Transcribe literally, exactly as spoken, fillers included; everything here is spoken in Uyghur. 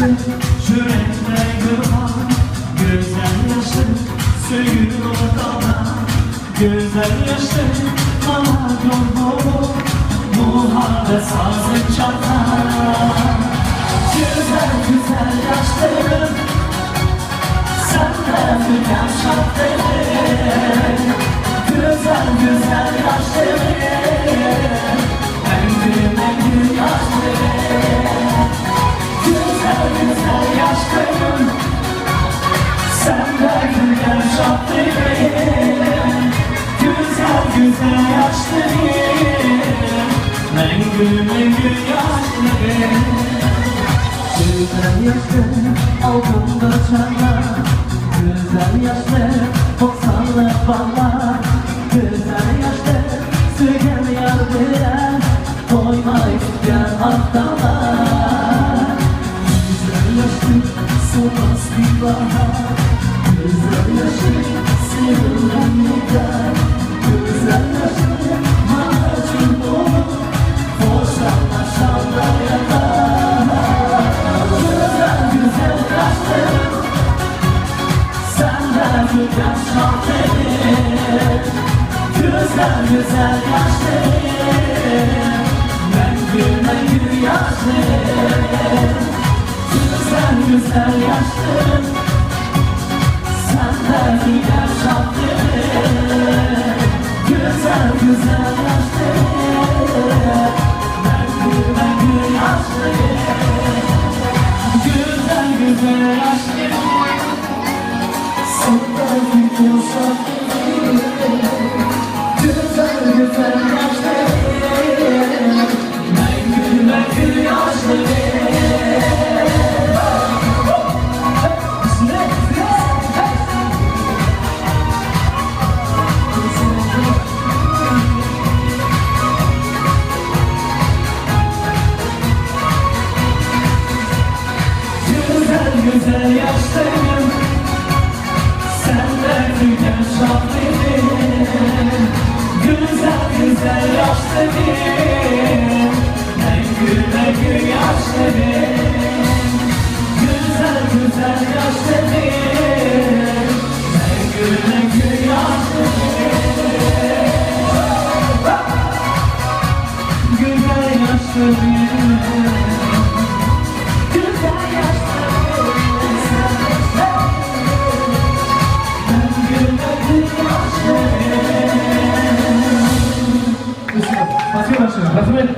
يۈرەكلەر گۈلخان، گۈزەل ياشلىق، سۆيگۈ ئوتىدا. گۈزەل ياشلىق، مانا گۈل بولۇپ، مۇھەببەت سازى چالار. گۈزەل، گۈزەل ياشلىرىم، سەندە كۈلگەن شادلىقىم. گۈزەل، گۈزەل ياشلىرىم، مەڭگۈ، مەڭگۈ ياشلىرىم. گۈزەل، گۈزەل ياشلىرىم، سەندە كۈلگەن شادلىقىم. گۈزەل، گۈزەل ياشلىرىم، مەڭگۈ، مەڭگۈ ياشلىرىم. گۈزەل ياشلىرىم، ئالدىمدا چاغلار. گۈزەل ياشلىرىم، توقسانلىق باغلار. گۈزەل ياشلىرىم، سۆيگەن يار بىلەن تويماي ئۆتكەن ھەپتىلەر. گۈزەل ياشلىق، سۇنماس بىباھا. گۈزەل ياشلىق، سېغىنغان نىگار. گۈزەل ياشلىق، مانا جىم بولۇپ، خۇشاللاشالمايدۇ. گۈزەل، گۈزەل ياشلىرىم، سەندە كۈلگەن شادلىقىم. گۈزەل، گۈزەل ياشلىرىم، مەڭگۈ، مەڭگۈ ياشلىرىم. گۈزەل، گۈزەل ياشلىرىم، سەندە كۈلگەن شادلىقىم. گۈزەل، گۈزەل ياشلىرىم، مەڭگۈ، مەڭگۈ ياشلىرىم. گۈزەل، گۈزەل ياشلىرىم، سەندە كۈلگەن شادلىقىم. گۈزەل، گۈزەل ياشلىرىم، مەڭگۈ، مەڭگۈ ياشلىرىم. گۈزەل، گۈزەل ياشلىرىم، سەندە كۈلگەن شادلىقىم. گۈزەل، گۈزەل ياشلىرىم، مەڭگۈ، مەڭگۈ ياشلىرىم. گۈزەل، گۈزەل ياشلىرىم، مەڭگۈ، مەڭگۈ ياشلىرىم. گۈزەل ياشلىرىم، گۈزەل ياشلىرىم، مەڭگۈ، مەڭگۈ ياشلىرىم. رەھمەت.